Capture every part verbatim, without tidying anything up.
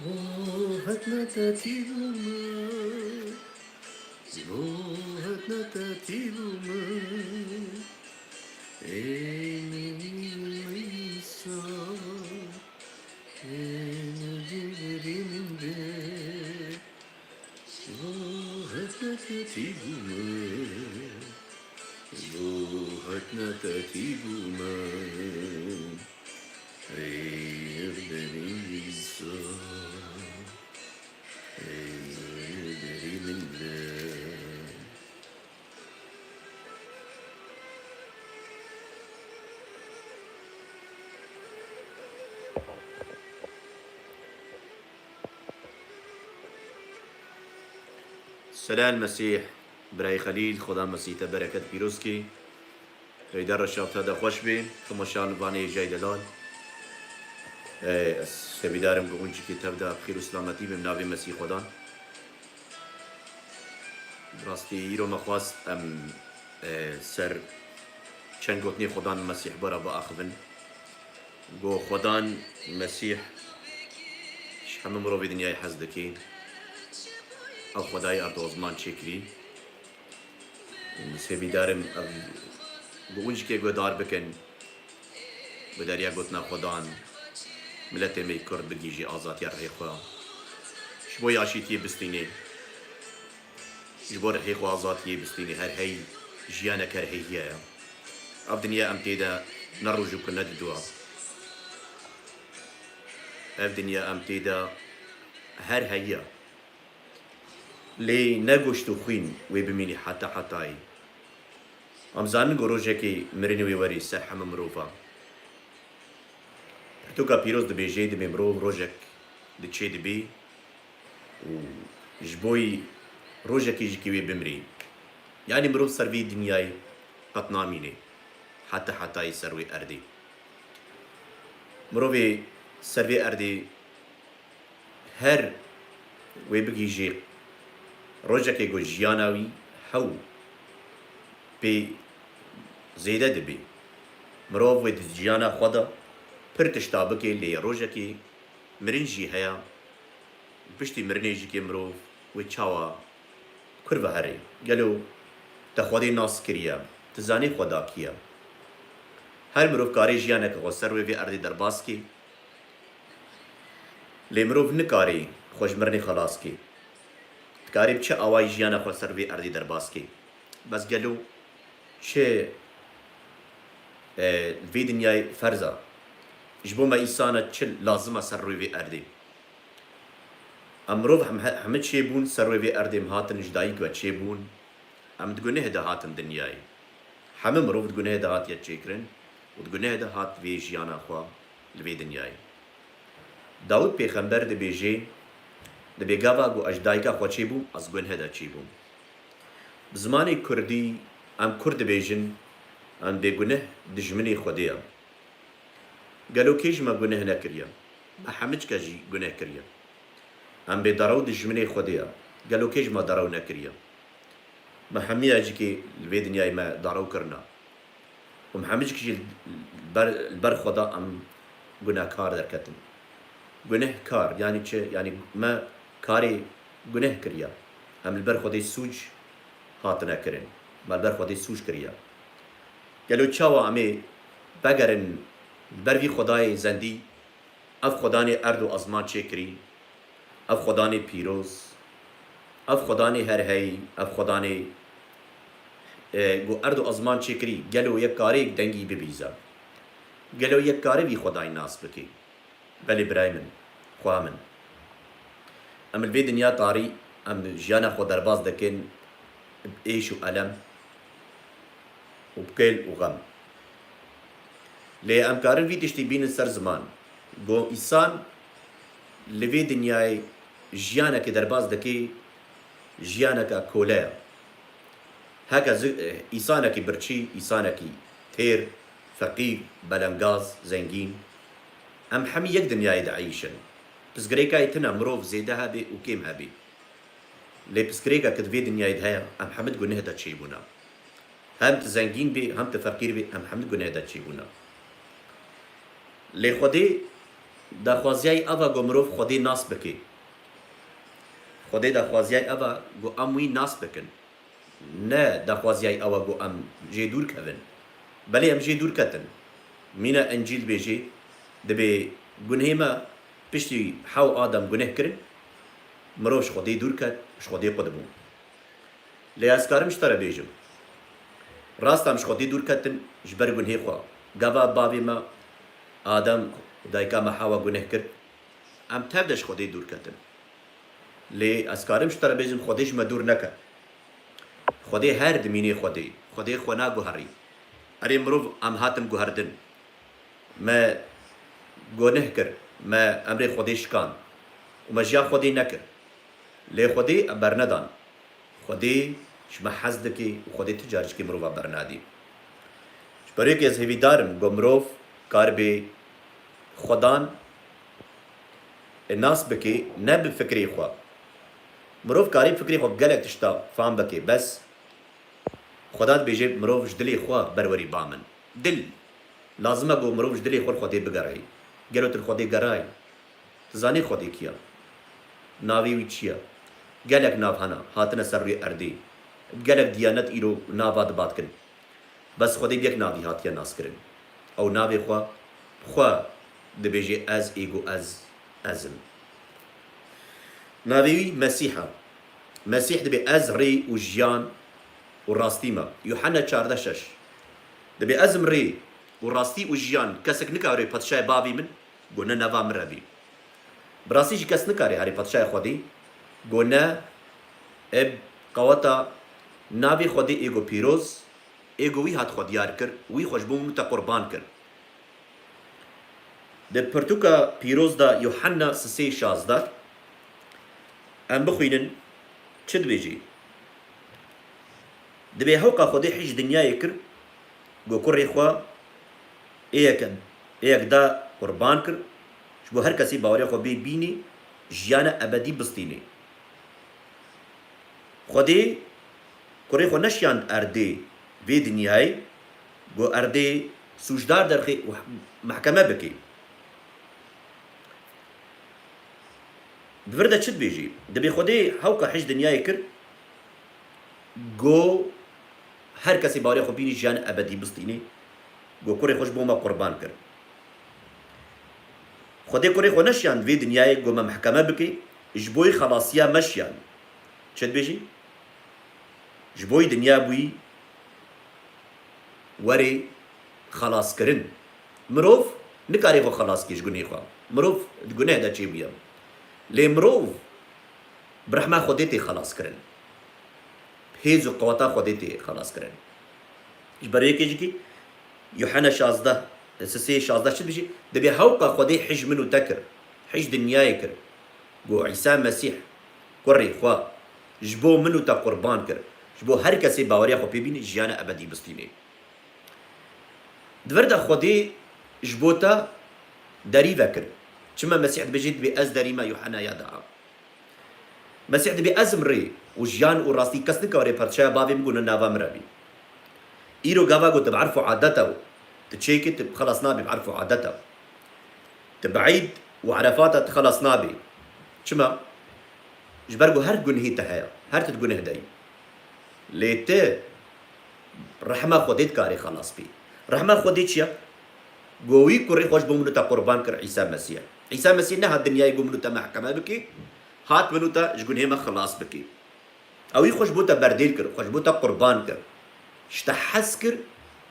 Bo hetne te tî bû min, bo hetne te tî bû min. Ê min Îsa, ê min cîgerî min be. Bo hetne te tî bû min, bo hetne te tî bû min. Ey erdemî Îsa, ey erdemî min be. Selam Mesîh, birayê Xelîl, Xuda Mesîh te bereket pîroz kî. Ey de reşa te de xweş bê, temaşevanê hêjayî delal. Ey, ez hêvîdarim ku hûn jî kî tev de bi xêr û selametî bin navê Mesîh Xudan. Rastî îro me xwest em, e, ser çend gotinê Xudan Mesîh bo re biaxivin. Go Xudan Mesîh ji hemû mirovê dinyayê hez dike. Ew Xwedayê erd û ezman çêkirî. Ez hêvîdarim ev bi hûn jî kê guhdar bikin. Bi deriya gotina Xudan, miletê me yê Kurd bigihîjî azatiya rihê xwe. Ji bo yaşîtiyê bistînê. Ji bo rihê xwe azatiyê bistînê her hey jiyanek her heyiye ye. Ev dinya em tê de ne roj û ku ne diduwa. Ev dinya em tê de her heyiye. Lê ne goşt û xwîn wê bimînî heta hetayî. Em zanin ku rojekê mirinê wê werî ser hemû mirovan. Pirtûka pîroz dibêje, dibê mirov rojek diçê dibê û ji bo yî rojekê jî kî wê bimrî. Yanî mirov ser vî dinyayê qet namînê. Heta hetayî ser wê erdê. Mirovê ser vê erdê her wê bigihîjê rojekê ku jiyana wî hew pê zêde dibe. Mirov wê di jiyana xwe de pir tişta bike, lê rojekê mirin jî heye. Piştî mirinê jî kê mirov wê çawa kur ve herê? Gelo te Xwedê nas kiriye? Tu zanî Xweda kî ye? Her mirov karê jiyaneke xwe ser wê vê erdê derbas kê. Lê mirov nikarê xwe ji mirinê xelas kê. Dikarê bi çi awayî jiyana xwe ser vê erdê derbas kê? Bes gelo çi, e, vê dinyayê ferz e? Ji bo me îsana çi lazim e ser rûyê vê erdê? Em mirov hem, hemî çêbûn ser rûyê vê erdê, em hatin ji dayik ve çêbûn. Em di guneh de hatin dinyayê. Hemî mirov di guneh de hatiye çêkirin û di guneh de hat vê jiyana xwe li vê dinyayê. Dawûd pêxember dibêje, dibê gava ku ez ji dayika xwe çêbûm, ez guneh de çêbûm. Bi zimanê kurdî em kurd dibêjin, em bêguneh dijminê Xwedê ye. Gelo kê ji me guneh nekiriye? Me hemicke jî guneh kiriye. Em bêderew dijminê Xwedê ye. Gelo kê ji me derew nekiriye? Me hemiya jî kê li vê dinyayê me derew kirine. Û me hemicik jî li ber, li ber Xweda em gunehkar derketin. Gunehkar, yanî çi? Yanî me karê guneh kiriye. Em li ber Xwedê sûc hatine kirin. Me li ber Xwedê sûc kiriye. Gelo çawa em ê vegerin li ber vî Xwedayê zendî, ev Xwedanê erd û ezman çêkirî, ev Xwedanê pîroz, ev Xwedanê her heyî, ev Xwedanê, e, ku erd û ezman çêkirî, gelo yek karê dengî bibîze? Gelo yek kare vî Xwedayî nas bike? Belê birayê min, xweha min. Em li vê dinya tarî, em jiyana xwe derbas dikin bi êş û elem û bi kêl û xem. Lê em karin vî tiştî bînin ser ziman. Go îsan li vê dinyayê jiyanekê derbas dike, jiyaneke kole ye. Heke zi-, îsanekî birçî, îsanekî têr, feqîr, belengaz, zengîn, Em hemî yek dinyayê dieyşin. Pirsgirêkayê tune mirov zêde hebe û kêm hebe. Lê pirsgirêka ku di vê dinyayê de heye, em hemî di guneh de çêbûne. Hem tu zengîn bî, hem tu feqîr bî, em hemî di guneh de çêbûne. Lê Xwedê daxwaziyayî ava ku mirov Xwedê nas bike. Xwedê daxwaziyayî ava ku em wî nas bikin. Ne daxwaziyayî ew e ku em jê dûr kevin. Belê em jê dûr ketin. Mîna Encîl dibêje, dibê gunhê me piştî hew Adem guneh kirin, mirov ji Xwedê dûr ket, ji Xwedê qut bû. Lê ez karim ji te re bêjim. Rast em ji Xwedê dûr ketin ji ber gunhê xwe. Gava bavê me Adem û dayika me Hewa guneh kir. Em tev de ji Xwedê dûr ketin. Lê ez karim ji te re bêjim, Xwedê ji me dûr neke. Xwedê her dimînê Xwedê. Xwedê xwe naguherî. Erê mirov em hatin guherdin. Me guneh kir. Me emrê Xwedê şikan. Û me jiya Xwedê nekir. Lê Xwedê em bernedan. Xwedê ji me hez dike û Xwedê tu car jikê mirova bernadî. Ji ber wê yekê ez hêvîdar im ku mirov karibe Xwedan nas bike, ne bi fikrê xwe. Mirov karê fikrê xwe gelek tişta fam bike, bes Xweda dibêje mirov ji dilê xwe berwerî ba min. Dil. Lazim e ku mirov ji dilê xwe li Xwedê bigerê. Gelo tu li Xwedê gerayî? Tu zanî Xwedê kî ye? Navê wî çi ye? Gelek nav hene, hatine ser rûyê erdê. Gelek diyanet îro nava dibat kin. Bes Xwedê bi yek navî hatiye naskirin. Ew navê xwe, xwe dibêje ez ê ku ez, ez im. Navê wî Mesîh e. Mesîh dibê ez rê û jiyan û rastî me. Yuhanna çardeh şeş. Dibê ez im rê û rastî û jiyan, kesek nikare padşahê bavê min, ku ne nava min re bî. Bi rastî jî kes nikare herê padşahê Xwedê, ku ne eb qeweta navê Xwedê ê ku pîroz, ê ku wî hat xwe diyar kir, wî xwe ji bo min te qurban kir. Di pirtûka pîroz de Yuhanna sisê şazdeh em bixwînin çi dibêjî? Dibê hewqa Xwedê hîç dinyayê kir, ku kurê xwe ê yek, ê yek da qurban kir, ji bo her kesê bawerê xwe bê bînî, jiyana ebedî bistînê. Xwedê kurê xwe neşiyand erdê vê dinyayê, ku erdê sûcdar derxê û mehkeme bikê. Di vir de çi dibêjî? Dibê Xwedê hewqa hîç dinyayê kir, ku her kesê bawerê xwe bînî jiyan ebedî bistînê, ku kurê xwe ji bo me qurban kir. Xwedê kurê xwe neşiyand vê dinyayê ku me mehkeme bike, ji bo yî xelasiya me şiyand. Çi dibêjî? Ji bo yî dinya bûyî werê xelaskirin. Mirov nikare xwe xelas kê ji gunê xwe. Mirov di guneh de çêbûye. Lê mirov bi rehma Xwedê tê xelaskirin. Hêz û qeweta Xwedê tê xelaskirin. Ji ber wê yekê jî kî Yuhanna şazdeh, sisê şazdeh çi dibêjî? Dibê hewqa Xwedê hîç min û te kir, hîç dinyayê kir, ku Îsa Mesîh, kurê xwe, ji bo min û te qurban kir, ji bo her kesê baweriya xwe pê bînî, jiyana ebedî bistînê. Di vir de Xwedê ji bo te derî vekir. Çima Mesîh dibêje, dibê ez derî me, Yuhanna ya daha. Mesîh dibê ez im rê û jiyan û rastî, kes nikare padşaya bavê min ku ne nava min re bî. Îro gava ku tu bi erf û adeta û tu çêkî, tu xelas nabî bi erf û adeta. Tu bi eîd û erefata tu xelas nabî. Çima? Ji ber ku her gunhê te heye, her tu di guneh de yî. Lê tu rehma Xwedê dikarê xelas bî. Rehma Xwedê çi ye? Ku wî kurê xwe ji bo min û te qurban kir, Îsa Mesîh. Îsa Mesîh nehat dinyayê ku min û te mehkeme bike, hat min û te ji gunhê me xilas bike. Ew wî xwe ji bo te berdêl kir, xwe ji bo te qurban kir. Ji te hez kir,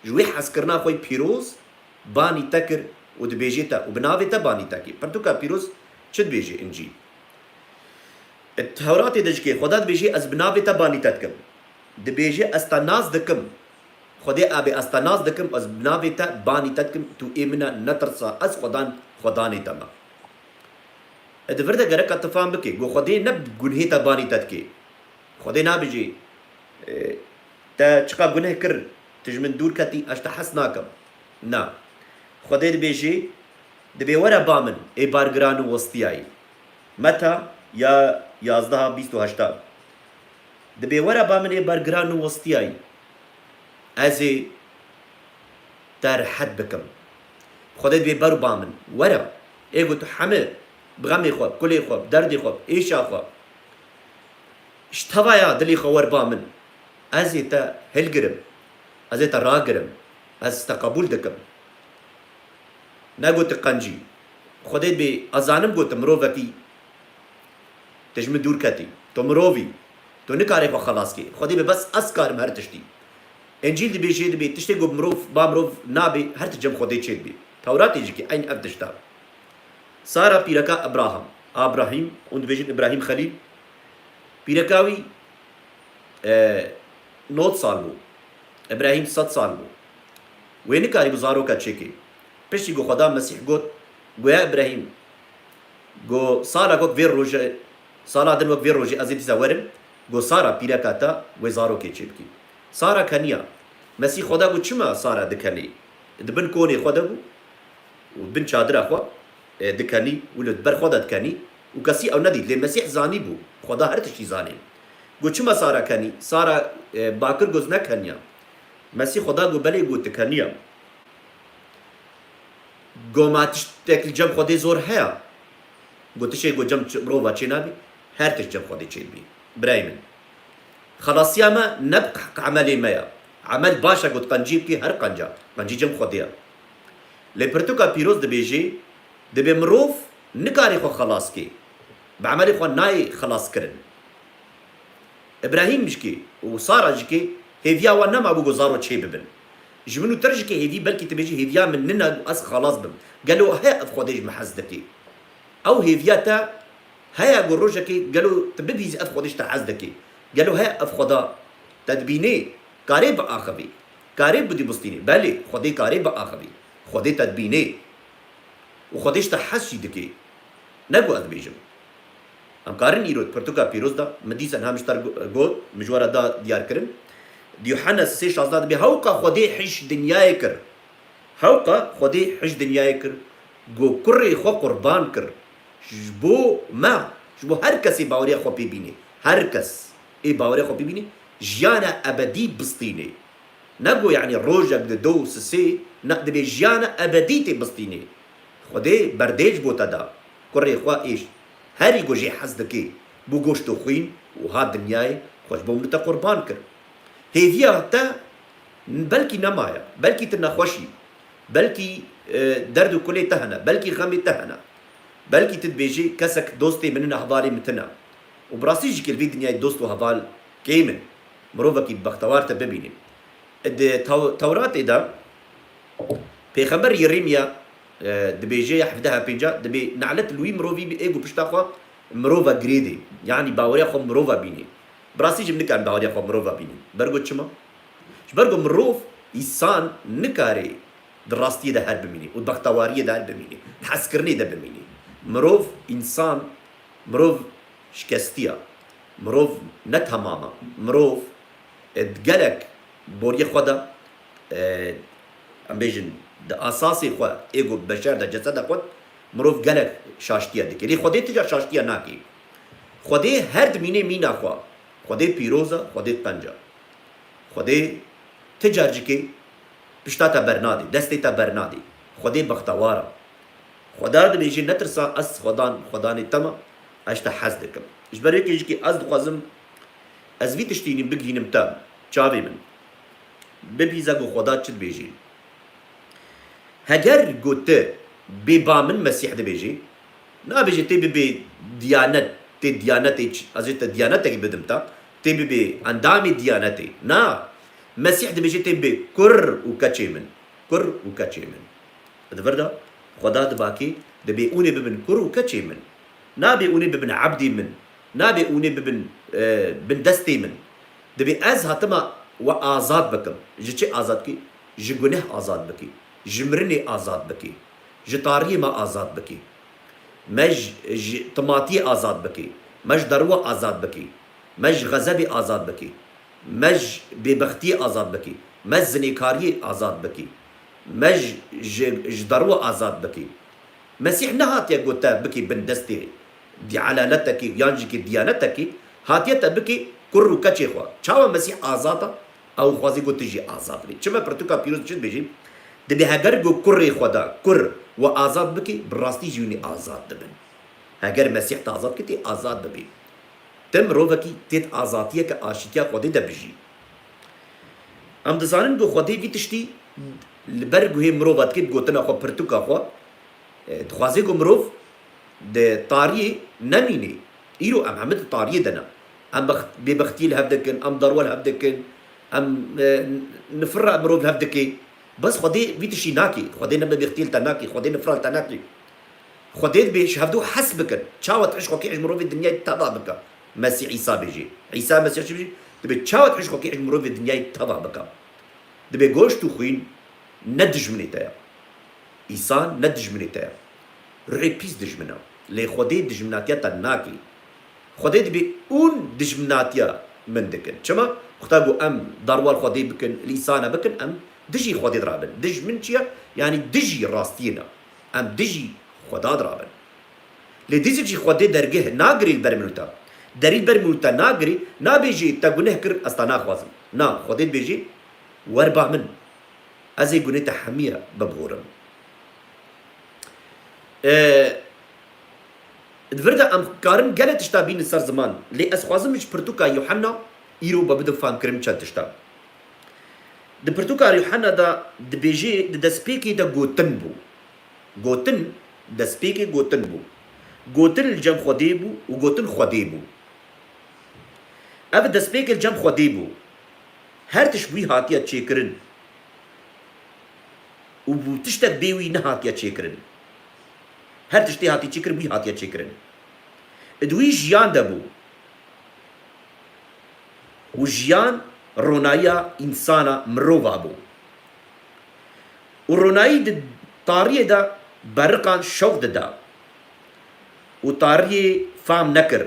ji wê hezkirina xwe yî pîroz, banî te kir û dibêjê te û bi navê te banî te kir. Pirtûka pîroz çi dibêje Încîl? Di Tewratê de jî kê Xweda dibêje, ez bi navê te banî te dikim. Dibêje, ez te nas dikim. Xwedê abê, ez te nas dikim, ez bi navê te banî te dikim, tu ê min e, netirsa, ez Xwedan, Xwedanê te me. E, di vir de gereka tu fam bikê, ku Xwedê ne bi gunhê te banî te dikê. Xwedê nabêjê, e, te çiqa guneh kir, tu ji min dûr ketî, ez ji te hes nakim. Na. Xwedê dibêjê, Dibê were ba min ê bargiran û westiyayî. Meta ya yazdeh bîst û heşt. Dibê were ba min ê bargiran û westiyayî. Ez ê te rehet bikim. Xwedê dibê ber ba min. Were. Ê got tu heme bi xemê xwe, bi kulê xwe, bi derdê xwe, bi êşa xwe. Ji tevaya dilê xwe wer ba min. Ez ê te hilgirim. Ez ê te ragirim. Ez te qebûl dikim. Negot tu qencî. Xwedê dibê, ez zanim got tu mirovekî, tu ji min dûr ketî. Tu mirov î. Tu nikarê xwe xelas kê. Xwedê dibê bes ez karim her tiştî. Încîl dibêjê dibê tiştê ku mirov, ba mirov nabê, her tişt cem Xwedê çêdibê. Tewratê jî kê eyn ev tişt e. Sara pîreka Ibrahim, Abrahîm, hûn dibêjin Ibrahîm Xelîl, pîreka wî, e, nod sal bû. Ibrahîm sed sal bû. Wê nikarîbû zaroka çêkê. Piştî ku Xweda Mesîh got, goya Ibrahîm, got, sala wek vê rojê, sala din wek vê rojê ez ê dîsa werim, got, Sara pîreka te wê zarokê çêbikî. Sara keniya. Mesîh Xweda got, çima Sara dikenî? Di bin konê xwe de bû. Û bin çadira xwe, e, dikenî, wilo di ber xwe de dikenî û kesî ew nedît. Lê Mesîh zanîbû, Xweda her tiştî zanî. Got, çima Sara kenî? Sara, e, bakir got, nekeniya. Mesîh Xweda got, belê got, tu keniya. Got, ma tiştek li cem Xwedê zor heye? Got, tiştê got cem ç-, mirova çênabî, her tişt cem Xwedê çêdibî. Birayê min. Xelasiya me ne bi q-, emelê me ya. Emel baş e got qencî bikî, her qenca. Qencî cem Xwedê ya. Lê pirtûka pîroz dibêjê, dibê mirov nikarê xwe xelas kê. Bi emelê xwe nayê xelas kirin. Îbrahîm jikê û Sara jikê hêviya wan nemabû ku zaro çê bibin. Ji min û tir jikê hêvî belkî tu bêjî hêviya min nina ku ez xelas bim. Gelo heye ev Xwedê ji min hez dike? Ew hêviya te heye ku rojekê gelo tu bibîzî ev Xwedê ji te hez dike? Gelo heye ev Xweda te dibînê, karê biaxivî, karê bidî bistînî? Belê, Xwedê karê biaxivî. Xwedê te dibînê. Û Xwedê ji te hez jî dike. Ne ku ez dibêjim. Em karin îro di pirtûka pîroz de, min dîsa niha min ji te re go-, got, min ji we re da diyarkirin. Di Yuhanna sê şazda dibê, hewqa Xwedê hişt dinyayê kir. Hewqa Xwedê hişt dinyayê kir, ku kurê xwe qurban kir. Ji bo me, ji bo her kesê baweriya xwe pê bînê. Her kes ê baweriya xwe pê bînê, jiyana ebedî bistînê. Ne ku, yanî, rojek di do û sisê, ne, dibê jiyana ebedî tê bistînê. Xwedê berdê ji bo te da. Kurê xwe êş. Herî ku jê hez dikê, bû goşt û xwîn û hat dinyayê, xwe ji bo min te qurban kir. Hêviya te belkî nemaye, belkî tu nexweş î, belkî, e, derd û kulê te hene, belkî xemê te hene. Belkî tu dibêjî, kesek dostê min in, hevalê min tune. Û bi rastî jî kê li vî dinyayê dost û heval kêm in. Mirovekî bextewar te bibînî. Di Tew-, Tewratê de Pêxember Yerêmiya, e, dibêje ya hevdeh pênca, dibê nelet li wî mirovî bi ê ku pişta xwe mirova girêdê. Yanî baweriya xwe mirova bînê. Bi rastî jî min nikarin baweriya xwe mirova bînin. Ber ku çima? Ji ber ku mirov, însan nikarê di rastiyê de her bimînî û di bextewariyê de her bimînî, hezkirinê de bimînî. Mirov, însan, mirov şikestiya. Mirov ne temam e. Mirov, e, gelek boriyê xwe de, e, em bêjin, di asasê xwe, ê ku beşer de, ceseda xwe, mirov gelek şaştiya dike. Lê Xwedê ti ca şaştiya nake. Xwedê her dimînê mîna xwe. Xwedê pîroz e, Xwedê qenc e. Xwedê ti carcikê pişta te bernadê, destê te bernadê. Xwedê bextewar e. Xweda dibêje, netirsa, ez Xwedan, Xwedanê te me, ez ji te hez dikim. Ji ber wê kêjikê ez dixwazim, ez vî tiştînî bigihînim te, çavê min. Bibîze ku Xweda çi dibêje. Heger ku ti bê ba min Mesîh dibêjî, nabêje tê bibê diyanet, tê diyanetê çi, ez ê te diyanetekî bidim te, tê bibê endamê diyanetê. Na, Mesîh dibêje tê bibê kur û keçê min. Kur û keçê min. Di vir de Xweda dibakê, dibê hûn ê bibin kur û keçê min. Nabê hûn ê bibin ebdê min. Nabê hûn ê bibin, e, bin destê min. Dibê ez hatime we azad bikim. Ji çi azad kî? Ji guneh azad bikî, ji mirinê azad bikî, ji tariyê me azad bikî, me ji, ji timatiyê azad bikî, me ji derwa azad bikî, me ji xezebê azad bikî, me ji bêbextiyê azad bikî, me ji zinêkariyê azad bikî, me ji, ji, ji derwa azad bikî. Mesîh nehatiye got te bikî bindestê di elaletekî yan jî kî diyanetekî, hatiye te bikî kur û keçê xwe. Çawa Mesîh azad e? Ew xwazî got tu jî azad bî. Çima pirtûka pîroz çi dibêjî? Dibê heger ku kurê xwe de kur we azad bikî, bi rastî jî hûn ê azad dibin. Heger Mesîh te azad kir, tê azad bibî. Te mirovekî têt azadiyeke aşîtiya Xwedê de bijî. Em dizanin ku Xwedê vî tiştî li ber guhê mirova dike, bi gotina xwe, pirtûka xwe, e, dixwaze ku mirov di tariyê nemîne. Îro em hemî di tariyê de ne. Em bext-, bêbextiyê li hev dikin, em darwa li hev dikin, em, e, nifira mirov li hev dike. Bes Xwedê vî tiştî nake. Xwedê ne bêbextiyê li te nake. Xwedê nifira li te nake. Xwedê dibê ji hevdu hez bikin. Çawa tu hişk xwe kê ji mirovê dinyayê teva bike? Mesîh Îsa bêjê. Îsa Mesîh çi bêjê? Dibê çawa tu hişk xwe kê ji mirovê dinyayê teva bike? Dibê goşt û xwîn ne dijminê te ye. Îsan ne dijminê te ye. Ruhê pîs dijmin e. Lê Xwedê dijminatiya te nake. Xwedê dibê hûn dijminatiya min dikin. Çima? Wexta ku em darwa li Xwedê bikin, li Îsana bikin, em dijî Xwedê dirabin. Dijmin çi ye? Yanî dijî rastiyê ne. Em dijî Xweda dirabin. Lê dîsa jî Xwedê dergeh nagirê li ber min û te. Derî li ber min û te nagirê, nabêjê te guneh kir, ez te naxwazim. Na, Xwedê dibêjê, wer ba min. Ez ê gunê te hemiye biborim. E, Di vir de em karin gelek tişta bînin ser ziman, lê ez xwazim ji pirtûka Yuhanna îro we bidin famkirin çend tişta. Di pirtûka Yuhanna de dibêjê, di destpêkê de gotin bû. Gotin, destpêkê gotin bû. Gotin li cem Xwedê bû û gotin Xwedê bû. Ev destpêkê li cem Xwedê bû. Her tişt wî hatiye çêkirin. Û bû tiştek bê wî nehatiye çêkirin. Her tiştê hatiye çêkirin, wî hatiye çêkirin. Di wî jiyan de bû. Û jiyan ronayiya însana mirova bû. Û ronayî di tariyê de beriqan şewq dida. Û tariyê fam nekir.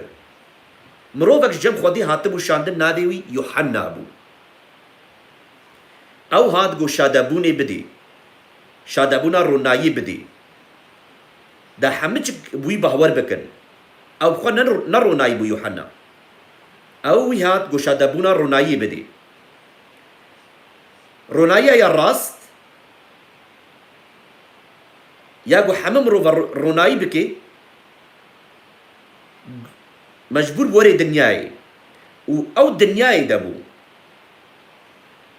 Mirovek ji cem Xwedê hatibû şandin, navê wî Yuhanna bû. Ew hat ku şadebûnê bidê, şadebûna ronayî bidê. De hemû çik wî bahwer bikin. Ew xwe ne, ne ronayî bû Yuhanna. Ew wî hat ku şadebûna ronayî bidê. Ronayiya ya rast, ya ku hemû mirova ro-, ronayî bike, mecbûr bi werê dinyayê. Û ew dinyayê de bû.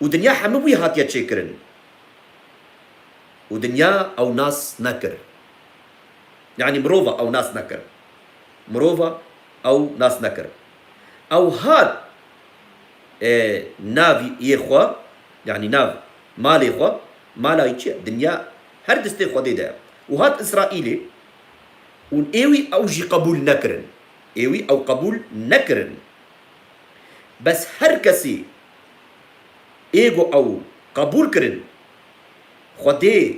Û dinya hemû wî hatiye çêkirin. Û dinya ew nas nekir. Yanî mirova ew nas nekir. Mirova ew nas nekir. Ew hat, e, navê xwe, yanî nav malê xwe, mala wî çi ye? Dinya her destê Xwedê de ye. Û hat Îsraîlê û ê wî ew jî qebûl nekirin. Ê wî ew qebûl nekirin. Bes her kesî ê ku ew qebûl kirin, Xwedê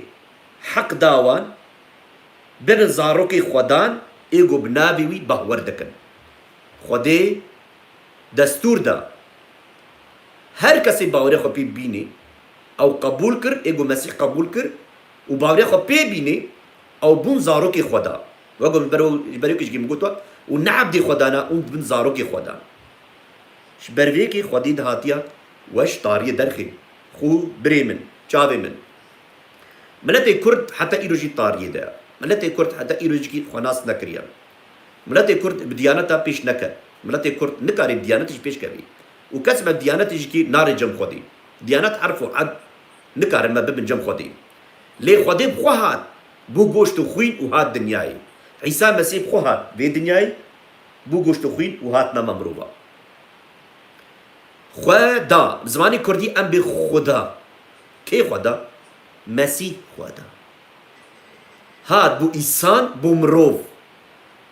heq da wan, bibin zarokê Xwedan, ê ku bi navê wî bahwer dikin. Xwedê destûr da. Her kesê bawerê xwe pê bînê, ew qebûl kir, ê ku Mesîh qebûl kir û bawerê xwe pê bînê, ew bûn zarokê Xweda. Wek ku ji ber, ji ber wekî jikî min got we, û ne ebdê Xweda ne, û dibin zarokê Xweda. Ji ber vê yekê Xwedê dihatiya we ji tariyê derxîn. Xû birê min, çavê min. Miletê Kurd heta îro jî tariyê de ye. Miletê Kurd heta îro jî xwe nas nekiriye. Miletê Kurd bi diyaneta pêş neket. Miletê Kurd nikare bi diyanetê jî pêş kevî. Û kes me diyanetê jî kî nare cem Xwedê. Diyanet herf û ed nikarin me bibin cem Xwedê. Lê Xwedê bi xwe hat, bû goşt û xwîn û hat dinyayê. Îsa Mesîh bi xwe hat vê dinyayê, bû goşt û xwîn û hat nema mirova. Xweda, bi zimanê kurdî em bê Xweda. Kê Xweda? Mesîh Xweda. Hat bû îsan, bû mirov.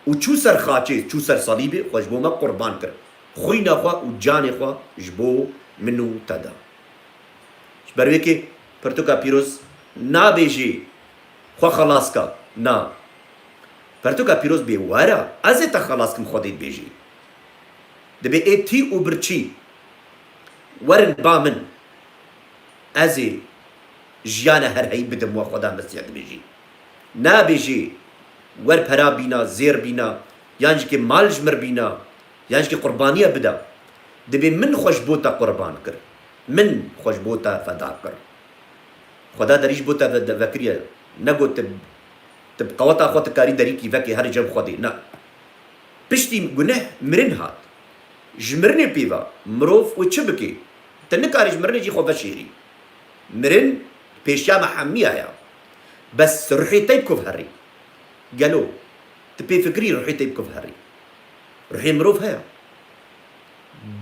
Û çû ser xaçê, çû ser salîbê, xwe ji bo me qurban kir. Xwîna xwe û canê xwe ji bo min û te da. Ji ber wê kê pirtûka pîroz nabêjê xwe xelas ka. Na. Pirtûka pîroz bê were, ez ê te xelas kim Xwedê dibêjê. Dibê ê tî û birçî werin ba min. Ez ê jiyana her heyî bidim we Xweda Mesîh dibêjî. Nabêjî wer pera bîna, zêr bîna, yan jî ke mal ji mir bîna, yan jî ke qurbaniye bida, dibê min xwe ji bo te qurban kir. Min xwe ji bo te feda kir. Xweda derî ji bo te ve-, vekiriye. Negot tu, tu bi qeweta xwe tu karî derîkî vekê herî cem Xwedê. Na. Piştî guneh mirin hat. Ji mirinê pê ve mirov wê çi bike? Tu nikarî ji mirinê jî xwe veşêrî. Mirin pêşiya me hemiya ya. Bes ruhê te bi ku ve herî? Gelo tu pê fikirî ruhê te bi ku ve herî? Ruhê mirov heye.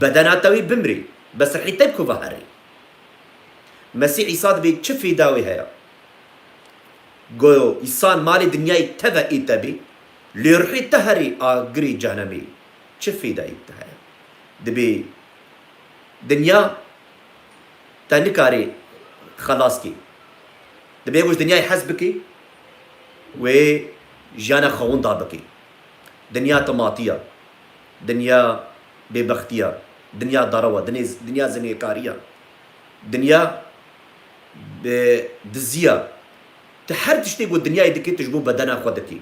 Bedena te wê bimrê. Bes ruhê te bi ku ve herî? Mesîh Îsa dibê çi fêda wê heye? Go Îsa malê dinyayê te ve ê te bê, lê ruhê te herê agirê cehenemê. Çi fêdayê te heye? Dibê dinya te nikarê xelas kê. Dibê ku ji dinyayê hez bikê, wê jiyana xewinda bikê. Dinya timatiya, dinya bêbextiya, dinya derewa, dinya, dinya zinêkariya, dinya bi diziya. Tu her tiştê ku dinyayê dikê, tu ji bo bedena xwe dikî.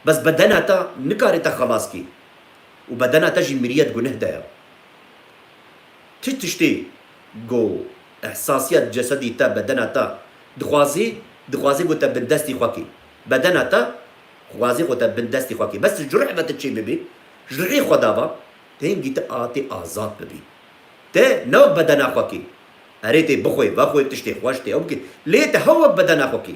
Bes bedena te nikarê te xelas kî. Û bedena te jî miriye di guneh de ye. Ti tiştê ku ehsasiya cesedî te, bedena te dixwazî, dixwazî ku te bindestî xwe kî. Bedena te dixwazî ku te bindestî xwe kî. Bes ji ruh ve tu çê bibî, ji ruhê xwe de ve, hingî tu atê azad bibî. Te ne wek bedena xwe kî. Erê tê bixwê, vexwê, tiştê xweş tê ew bikî. Lê te hew wek bedena xwe kî.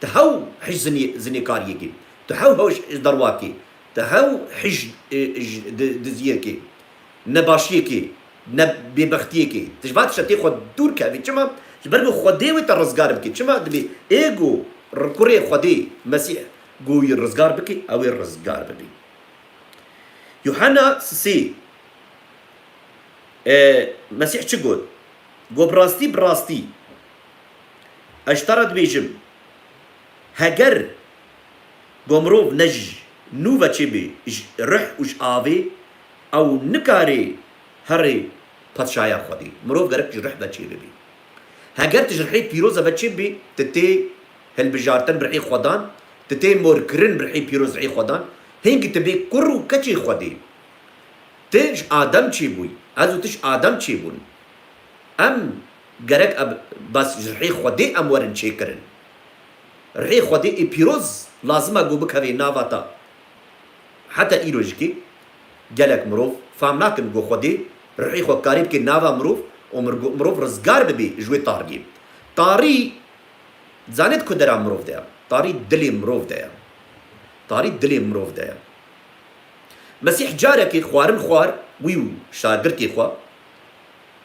Tu hew hij zinî-, zinêkariyê kî. Tu hew hew ji derwa kî. Tu hew hij, e, ji di-, diziyê kî. Nebaşiyê kî. Ne bêbextiyê kî. Tu ji van tişta tê xwe dûr kevî. Çima? Ji ber ku Xwedê wê te rizgar bikî. Çima? Dibê ê ku kurê Xwedê Mesîh ku wî rizgar bikî, ew ê rizgar bibî. Yuhanna sisê, e, Mesîh çi got? Got, bi rastî, bi rastî, ez ji te re dibêjim, heger ku mirov ne ji nû ve çêbê, ji rih û ji avê, ew nikarê herê padşahiya Xwedê. Mirov gerek ji rih ve çêbibê. Heger tu ji rihê pîroz ve çêbî, tu tê hilbijartin bi rihê Xwedan, tu tê morkirin bi rihê pîroz rihê Xwedan, hingî tu bê kur û keçê Xwedê. Tu ji Adem çêbûyî, ez û tu ji Adem çêbûn. Em gerek ev bes ji rihê Xwedê em werin çêkirin. Rihê Xwedê ê pîroz lazim e ku bikeve nava te. Heta îro jikê gelek mirov fam nakin ku Xwedê rihê xwe karê bike nava mirov û mir-, mirov rizgar bibê ji wê tariyê. Tarî, zanê di ku dera mirov de ye? Tarî dilê mirov de ye. Tarî dilê mirov de ye. Mesîh carekê xwarin xwar, wî û şagirtê xwe,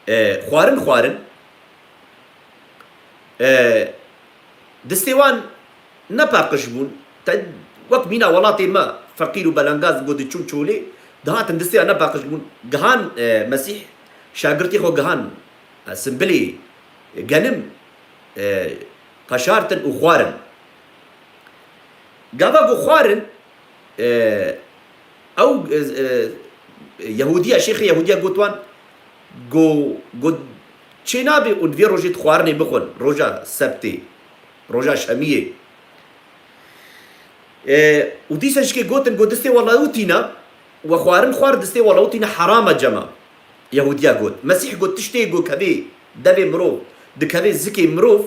e, xwarin xwarin, e, distê wan nepaqij bûn. Te wek mîna welatê me, feqîr û belengaz, ku diçûn çolê, dihatin distê wan nepaqij bûn. Gihan, e, Mesîh şagirtê xwe gihan, e, simbilê genim, e, qeşartin û xwarin. Gava ku xwarin, e, ew, e, e, Yehûdiya, şêxê Yehûdiya got wan, got, got, çênabe û di vê rojê di xwarinê bixwin, roja sebtê, roja şemiyê. E, û dîsa jikê gotin, got, distê we lewitîne, we xwarin xwar, distê we lewitîne, heram e cema. Yehûdiya got. Mesîh got, tiştê ku kevê devê mirov, dikeve zikê mirov,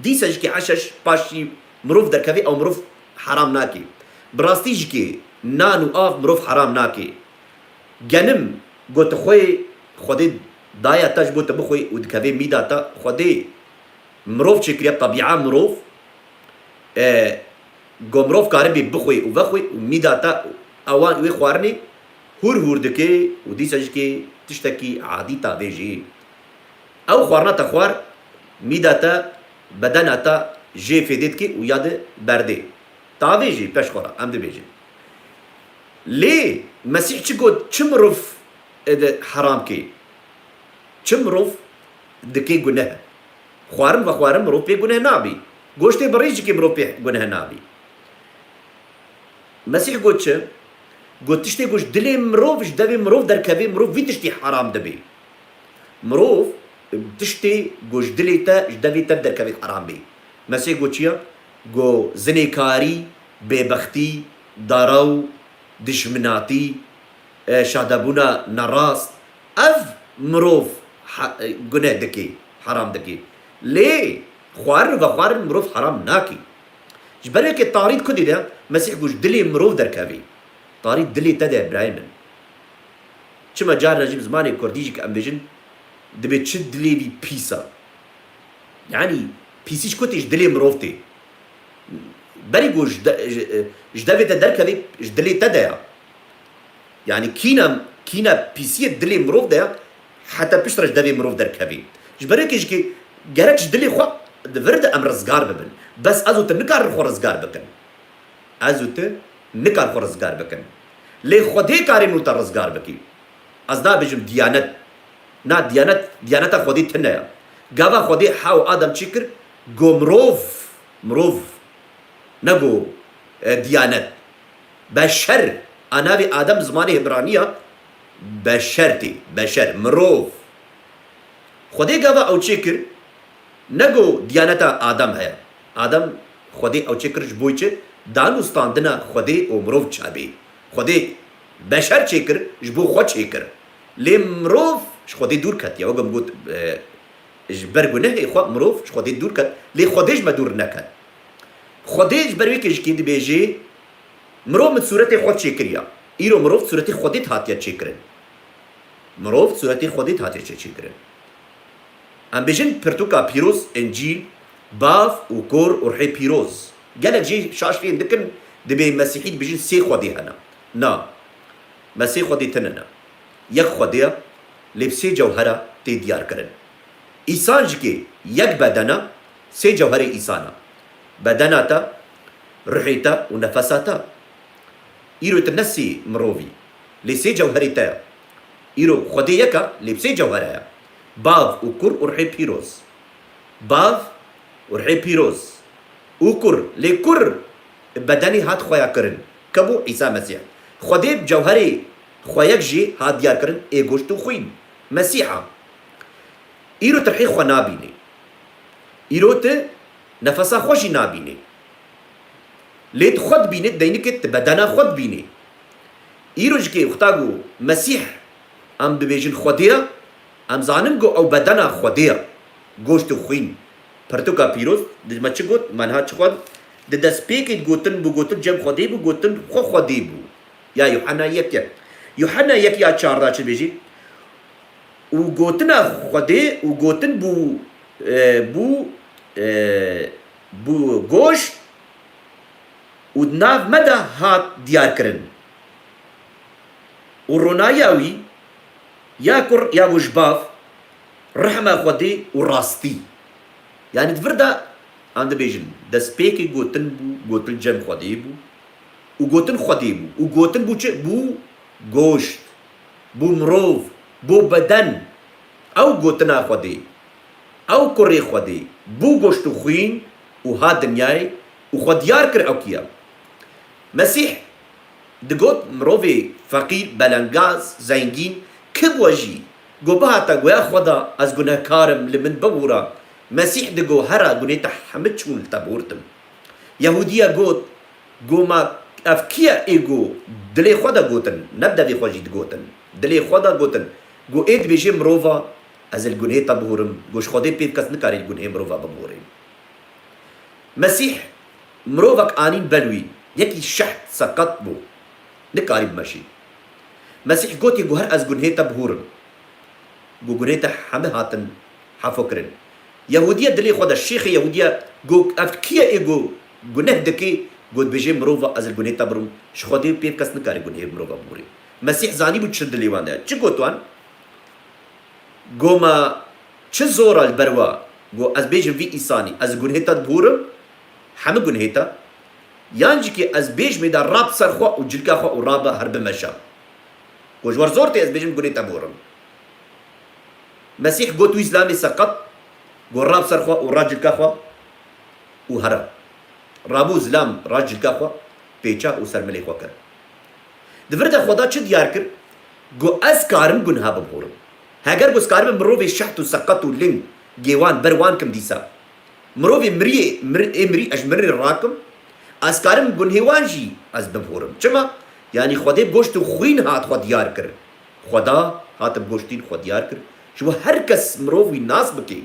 dîsa jikê eşeş paşî mirov derkeve, ew mirov heram nake. Bi rastî jikê nan û av mirov heram nake. Genim got, xwê Xwedê daye te ji bo te bixwê û dikeve mîda te. Xwedê mirov çêkiriye, tebîa mirov, e, ku mirov karibî bixwê û vexwê û mîda te ewan wê xwarinê hûr hûr dike û dîsa jikê tiştekî adî tavê jî. Ew xwarina te xwar, mîda te, bedena te jê fêdê dike û ya di berdê. Tavê jî peş xwe re, em dibêjin. Lê Mesîh çi got, çi mirov ê di heram kê? Çi mirov dike guneh? Xwarin vexwarin mirov pê guneh nabî. Goştê bi rî jikê mirov pê guneh nabî. Mesîh got çi? Got, tiştê ku ji dilê mirov, ji devê mirov derkevê, mirov vî tiştî heram dibê. Mirov, tiştê ku ji dilê te, ji devê te derkevê heram bê. Mesîh got çi ya? Got, zinêkarî, bêbextî, dara û dijminatî, e, şadebûna nerast, ev mirov ha-, e, guneh dike, heram dike. Lê xwarin û vexwarin mirov heram nake. Ji ber wê ke tarî di ku de, Mesîh got, ji dilê mirov derkevê. Tarî dilê te de, birayê min. Çima carna jî bi zimanê kurdî jî ke em bêjin, dibê çi dilê wî pîs e. Yanî pîsî ji ku tê, ji dilê mirov tê. Berî ku ji de-, ji, ji devê te derkevê, ji dilê te de ya. Yanî kîna, kîna pîsiyê dilê mirov de ya, heta piştre ji devê mirov derkevê. Ji ber wê ke jî ke gerek ji dilê xwe di vir de em rizgar bibin. Bes ez û tu nikarin xwe rizgar bikin. Ez û tu nikar xwe rizgar bikin. Lê Xwedê karê min û te rizgar bikî. Ez nabêjim diyanet. Na diyanet, diyaneta Xwedê tune ye. Gava Xwedê Hewa Adem çêkir, go mirov, mirov, ne go, e, diyanet. Beşer, a navê Adem zimanê Hibranî ya, beşer tê, beşer, mirov. Xwedê gava ew çêkir, ne go diyaneta Adem heye. Adem Xwedê ew çêkir ji bo çi? Dan û standina Xwedê û mirov çabê. Xwedê beşer çêkir, ji bo xwe çêkir. Lê mirov ji Xwedê dûr ketiye. Wek em got, e, ji ber gunehê xwe mirov ji Xwedê dûr ket. Lê Xwedê ji me dûr neket. Xwedê ji ber wê ke ji kê dibêjê, mirov min sûretê xwe çêkiriya. Îro mirov sûretê Xwedê hatiye çêkirin. Mirov sûretê Xwedê hatiye çê-, çêkirin. Em bêjin pirtûka pîroz, Încîl, Bav û Kur û Ruhê Pîroz. Gelek jê şaş fêm dikin, dibê Mesîhî dibêjin sê Xwedê hene. Na. Me sê Xwedê tune ne. Yek Xwedê ye, lê bi sê cewhera tê diyar kirin. Îsan jî kê yek beden e, sê cewherê îsan e. Bedena te, ruhê te û nefesa te. Îro tu ne sê mirovî, lê sê cewherê te ye. Îro Xwedê yek e, lê bi sê cewhere ye. Bav û Kur û Ruhê Pîroz. Bav û Ruhê Pîroz û Kur. Lê Kur bedenê hat xweya kirin. Kebû Îsa Mesîh. Xwedê bi cewherê xwe yek jî hat diyar kirin, ê goşt û xwîn. Mesîha. Îro tu rihê xwe nabînî. Îro tu nefesa xwe jî nabînî. Lê tu xwe dibînî, deynikê tu bedena xwe dibînî. Îro ji kê wexta ku Mesîh, em dibêjin Xwedê ye, em zanin ku ew bedena Xwedê ye. Goşt û xwîn. Pirtûka pîroz, di me çi got? Me niha çi xwend? Di destpêkê gotin bû, gotin cem Xwedê bû, gotin xwe Xwedê bû. Ya Yuhanna yek yek. Yuhanna yek ya çardeh çi dibêjî? Û gotina Xwedê û gotin bû, e, bû, e, bû goşt û di nav me de hat diyar kirin. Û ronayiya wî ya kur ya bû ji bav, rehma Xwedê û rastî. Yanî di vir de em dibêjin, destpêkê gotin bû, gotin cem Xwedê bû. Û gotin Xwedê bû. Û gotin bû çi? Bû goşt. Bû mirov. Bû beden. Ew gotina Xwedê. Ew kurê Xwedê. Bû goşt û xwîn û hat dinyayê û xwe diyar kir ew kî ye. Mesîh digot, mirovê feqîr, belengaz, zengîn, kî bû jî, go bihata goya Xweda, ez gunehkar im, li min bibûra. Mesîh digo, hera gunê te hemî çûn, li te bihurtim. Yehûdiya got, go ma ev kî ye ê go dilê xwe de gotin, ne bi devê xwe jî digotin. Dilê xwe de gotin. Go ê dibêjê mirova, ez li gunhê te bihûrim. Go ji Xwedê pê kes nikarê li gunhê mirova bibihûrê. Mesîh mirovek anîn ber wî, yekî şeht seqet bû, nikarî bimeşî. Mesîh gotî, go her ez gunhê te bihûrim. Go gunhê te hemî hatin hefo kirin. Yehûdiya dilê xwe de, şêxê Yehûdiya go, ev kî ye ê go guneh dike? Go dibêjê mirova, ez li gunhê te birim. Ji Xwedê pê kes nikare gunhê mirova bihûrê. Mesîh zanîbû çi dilê wan de ye. Çi got wan? Go ma çi zor e li ber we, go ez bêjim vî îsanî, ez gunhê te dibûrim, hemî gunhê te, yan jî kê ez bêjmê de rab ser xwe û cilka xwe û rabe her bimeşe. Go ji we re zor tê ez bêjim gunhê te bûrim. Mesîh got wî zilamê seqet, go rab ser xwe û ra cilka xwe û here. Rabû zilam ra cilka xwe pêça û ser milê xwe kir. Di vir de Xweda çi diyar kir? Got, ez karim gunha bibûrim. Heger got, ez karim mirovê şeht û seqet û ling gêwan ber wan kim dîsa. Mirovê miriyê, mir-, ê mirî, ez ji mirinê rakim. Ez karim gunhê wan jî ez bibûrim. Çima? Yanî Xwedê bi goşt û xwîn hat xwe diyar kir. Xweda hat bi goştîn xwe diyar kir. Ji bo her kes mirov wî nas bike.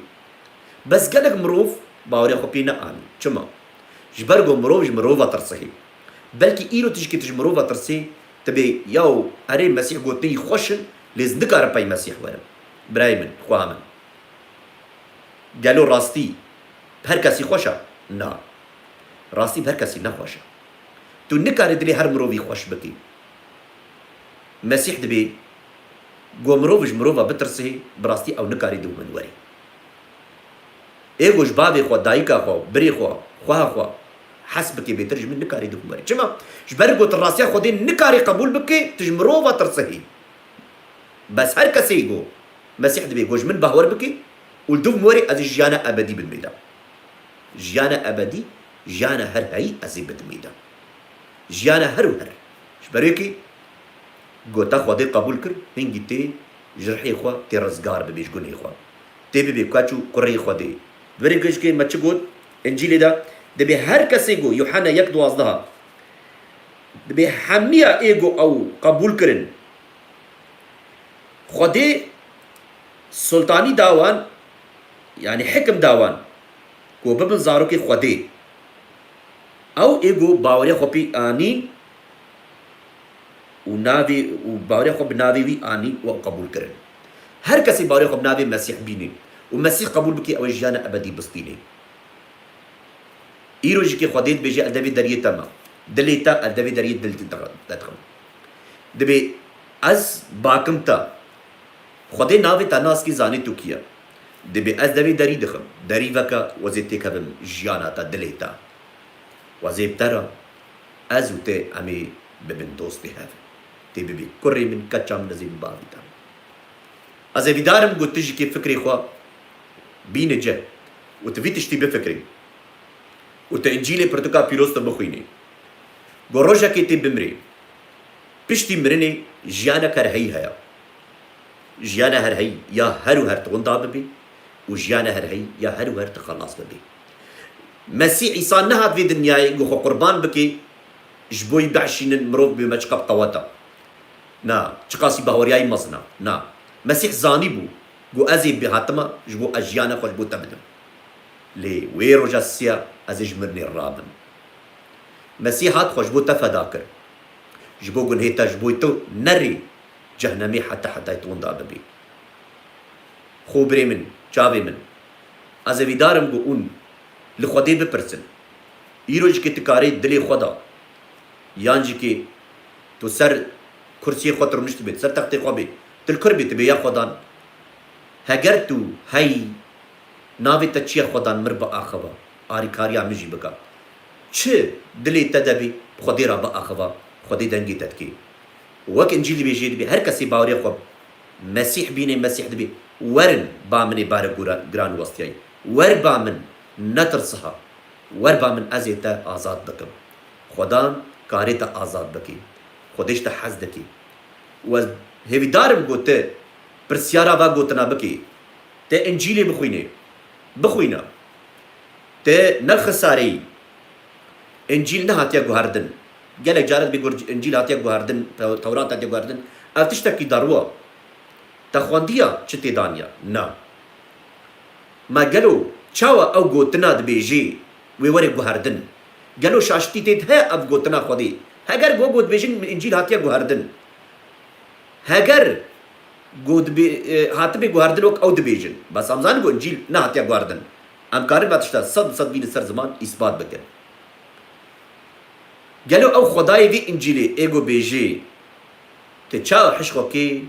Bes gelek mirov baweriya xwe pê neanî. Çima? Ji ber ku mirov ji mirova tirsihê. Belkî îro tu ji kê tu ji mirova tirsê, tu bê, yaw, erê Mesîh gotinî xweş in, lê ez nikarim pey Mesîh werim. Birayê min, xweha min. Gelo rastî bi her kesî xweş e? Na. Rastî bi her kesî nexweş e. Tu nikarî dilê her mirovî xweş bikî. Mesîh dibê, go mirov ji mirova bitirsê, bi rastî ew nikarî dû min werê. Ê go ji bavê xwe, dayika xwe, birê xwe, xweha xwe hes bikê bêtir, ji min nikarî dû min werê. Çima? Ji ber go tu rastiya Xwedê nikarî qebûl bikê, tu ji mirova tirsihî. Bes her kesê go Mesîh dibê, go ji min bahwer bike û li dûv min werê, ez ê jiyana ebedî bidimê de. Jiyana ebedî, jiyana her heyî ez ê bidimê de. Jiyana her û her. Ji ber wê kî go te Xwedê qebûl kir, hingî tê ji rihê xwe tê rizgar bibê ji gunê xwe. Tê bibê keç û kurê Xwedê. Di berê gişkê me çi got? Încîlê de dibê her kesê go, Yuhanna yek duwazdeh, dibê hemiya ê go ew qebûl kirin, Xwedê sultanî da wan, yanî hikim da wan, ku bibin zarokê Xwedê. Ew ê ku baweriya xwe pê anîn û navê, û baweriya xwe bi navê wî anîn û ew qebûl kirin. Her kesê baweriya xwe bi navê Mesîh bînê û Mesîh qebûl bikê, ew ê jiyana ebedî bistînê. Îro jî kê Xwedê dibêje, ez devê deriyê te me. Dilê te, ez devê deriyê dil te dixim. Dibê, ez bakim te. Xwedê navê te nas kî, zanê tu kî ye. Dibê, ez devê derî dixim. Derî veke, wezê têkevim jiyana te, dilê te. Wezê bi te re, ez û te em ê bibin dostê hev. Tê bibê kurê min, keça min, ez ê bibavî te. Ez hêvîdar im ku tu ji kê fikrê xwe bîne cih û tu vî tiştî bifikrî û tu Încîlê pirtûka pîroz tu bixwînî. Ku rojekê tê bimrê, piştî mirinê jiyanek herheyî heye. Jiyana herheyî ya her û her tu winda bibî û jiyana herheyî ya her û her tu xelas bibî. Mesîh Îsa nehat vê dinyayê ku xwe qurban bikê, ji bo yî behşînin mirov bê me çiqas qewet e. Na, çiqasî baweriyayî mezin e. Na. Mesîh zanîbû ku ez ê bê hatime ji bo ez jiyana xwe ji bo te bidim. Lê wê roja siya ez ê ji mirinê rabim. Mesîh hat xwe ji bo te feda kir. Ji bo gunhê te, ji bo tu nerî cehnemê heta hetayê tu winda bibî. Xo birê min, çavê min, ez hêvîdar im ku hûn li Xwedê bipirsin. Îro jî kê tu karê dilê xwe da, yan jî kê tu ser kursiyê xwe tu rûniştibê, tu ser textê xwe bê, tu li kur bê, tu bê ya Xwedan. Heger tu heyî, navê te çi ye Xwedan, mir biaxiva, arîkariya min jî bike. Çi dilê te de bê, bi Xwedê re biaxiva, Xwedê dengê te dikê. Wek Încîl dibêjê, dibê her kesê baweriya xwe Mesîh bînê, Mesîh dibê, werin ba min ê bare gura-, giran westiyayî. Wer ba min, netirsiha. Wer ba min, ez ê te azad bikim. Xwedan karê te azad bikê. Xwedê ji te hez dikê. Û ez hêvîdar im ku tu pirsyara va gotina bikî. Te Încîlê bixwînê. Bixwîne. Te ne xisareyî. Încîl nehatiye guherdin. Gelek care dibê gur Încîl hatiye guherdin, Tew-, Tewrat hatiye guherdin. Ev tiştekî derû e. Te xwendiya çi tê daniye? Na. Ma gelo çawa ew gotina dibêjê wê were guherdin? Gelo şaşitî tê de heye ev gotina Xwedê? Heger go got dibêjin Încîl hatiye guherdin. Heger go dibê, e, hatibê guherdin wek ew dibêjin. Bes em zanin ku Încîl nehatiye guherdin. Em karin va tişta sed bi sed bînin ser ziman îsbat bikin. Gelo ew Xwedayê vî Încîlê ê ku bêjê, tu çawa hij xwe kê,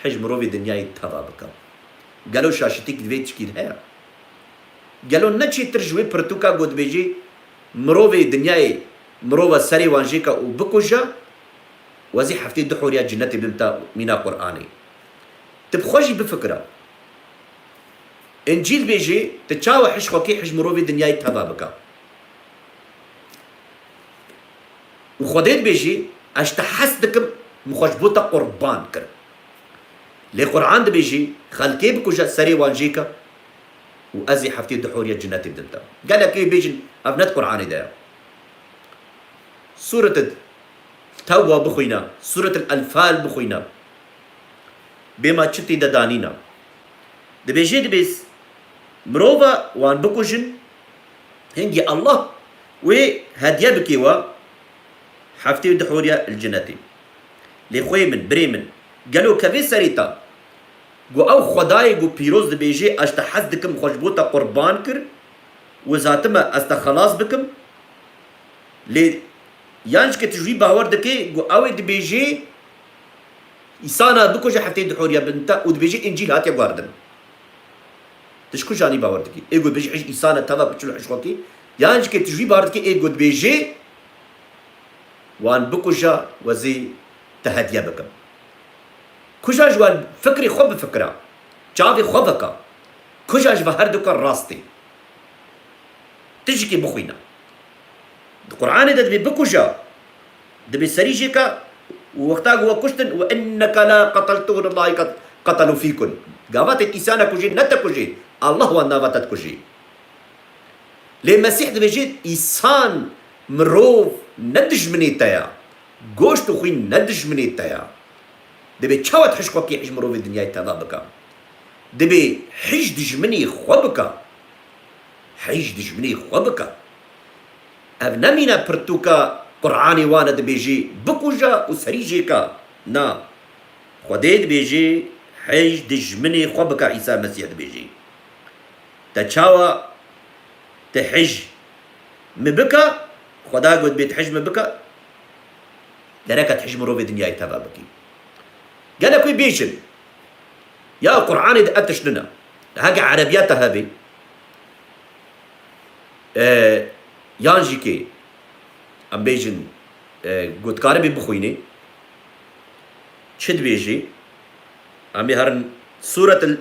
hij mirovê dinyayê teva bike? Gelo şaşitîk di vê tişkî de heye? Gelo ne çêtir ji wê pirtûka ku dibêjê, mirovê dinyayê mirova serê wan jêke û bikuje, wezî heftê du horiya cinetê bimta mîna Qur'anê. Tu bi xwe jî bifikire. Încîl bêjê, tu çawa hij xwe kê, hij mirovê dinyayê teva bike? Û Xwedê dibêjê, ez ji te hez dikim, min xwe ji bo te qurban kir. Lê Qur'an dibêjê, xelkê bikuje, serê wan jêke û ez ê heftê du horiya cinetê bidim te. Gelek ê bêjin, ev ne di Qur'anê de ye. Sûret Tewba bixwîne, Sûret Enfal bixwîne. Bê ma çi tê de danîna. Dibêjê dibê mirova wan bikujin, hingî Allah wê hediye bikê we heftê û du horiya li cinetê. Lê xwê min, birê min, gelo kevê serê te? Got, ew Xwedayê got pîroz dibêjê, ez te hez dikim, xwe ji bo te qurban kir û ez hatime ez te xelas bikim. Lê yan jikê tu ji wî bawer dikê, got, ew ê dibêjê, îsana bikuje heftê du horiya bin te û dibêjê Încîl hatiye guherdin. Tu ji ku janî bawer dikî? Ê got dibêjê hij îsana teva biçûl hişxwekî. Yan jikê tu ji wî bawer dikê, ê got dibêjê, wan bikuja, wezî te hediye bikim. Kuja ji wan fikrê xwe bifikira, çavê xwe veka. Kuja ji ve her duka rastê. Tijikê bixwîne. Di Qur'anê de dibê bikuja, dibê serî jêka û wexta ku we kuştin, "Ve inneke la qeteltuhun, Allahî qet-, qetelû fîkun." Gava te îsana kujê, ne te kujê, Allah wan nava te dikujê. Lê Mesîh dibêje, îsan, mirov ne dijminê te ya. Goşt û xwîn ne dijminê te ya. Dibê çawa tu hişkokê hij mirovê dinyayê teva bika? Dibê hij dijminê xwe bika. Hij dijminê xwe bika. Ev nemîne pirtûka Qur'anê wan e dibêjê, bikuja û serî jêka. Na. Xwedê dibêjê, hij dijminê xwe bika, Îsa Mesîh dibêjê. Te çawa, te hij mi bika, Xweda got bê tu hij mi bika, gereka tu hij mirovê dinyayê teva bikî. Gelek wê bêjin, ya Qur'anê de ev tişt nina. Heke erebiya te hebe, e, yan jî kê, em bêjin, e, got karibê bixwînê, çi dibêjê? Em ê herin Sûretil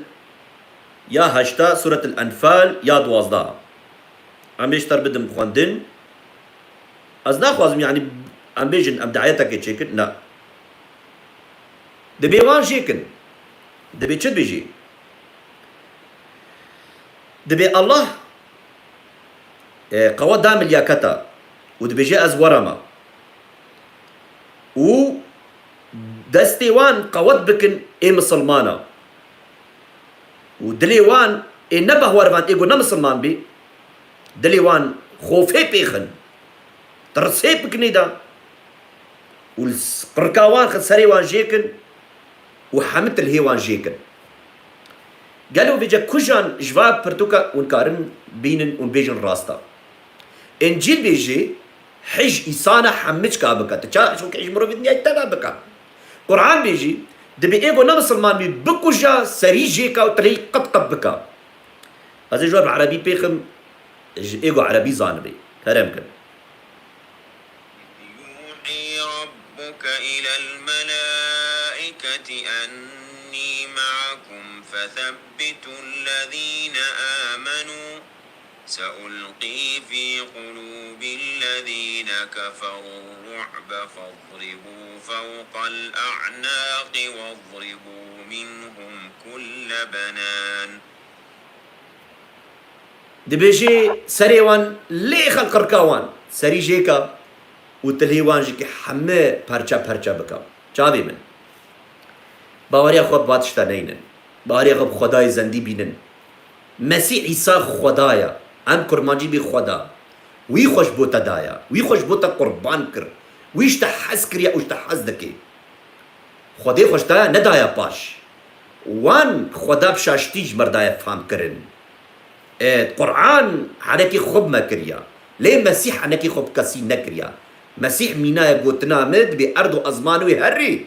ya heşta, Sûretil Enfal ya duwazdeh. Em ê ji te re bidim xwendin. Ez naxwazim, yanî, em bêjin, em dayetekê çêkin. Na. Dibê wan jêkin. Dibê çi dibêjî? Dibê Allah, e, qewet da milyaketa û dibêje, ez were me. Û destê wan qewet bikin ê misilmana. Û dilê wan ê ne behwerivan, ê ku ne misilman bî, dilê wan xofê pêxin. Tirsê bikinê de. Û li s-, qirka wan xin serê wan jêkin û hemî tilhê wan jêkin. Gelo vêce kujan ji va pirtûka hûn karin bînin û bêjin rasta? Încîl bêjê, hij îsana hemî çika bika. Tu ça hişkokê hij mirovê dinyayê teva bika. Qur'an bêjî, dibê ê ku ne misilman bî, bikuja, serî jêka û tilhê qet qet bika. Ez ê ji we bi erebî pêxim, ji ê ku erebî zanibê. Kerem kin. يوحي ربك إلى الملائكة أني معكم فثبتوا الذين آمنوا سألقي في قلوب الذين كفروا الرعب فاضربوا فوق الأعناق واضربوا منهم كل بنان. Dibêjê serê wan lê xel qirka wan, serî jêka û tilhê wan jî ki heme perçe perçe bika. Çavê min. Baweriya xwe bi va tişta neynin. Baweriya xwe bi Xwedayê zendî bînin. Mesîh Îsa Xweda ye. Em kurmancî bî Xweda. Wî xwe ji bo te daye. Wî xwe ji bo te qurban kir. Wî ji te hez kiriye û ji te hez dike. Xwedê xwe ji te nedaye paş. Wan Xweda bi şaştî ji me re daye fam kirin. E, Quran henekê xwe bi me kiriya. Lê Mesîh henekê xwe bi kesî nekiriya. Mesîh mîna ye gotina min, dibê erd û ezman wê herê.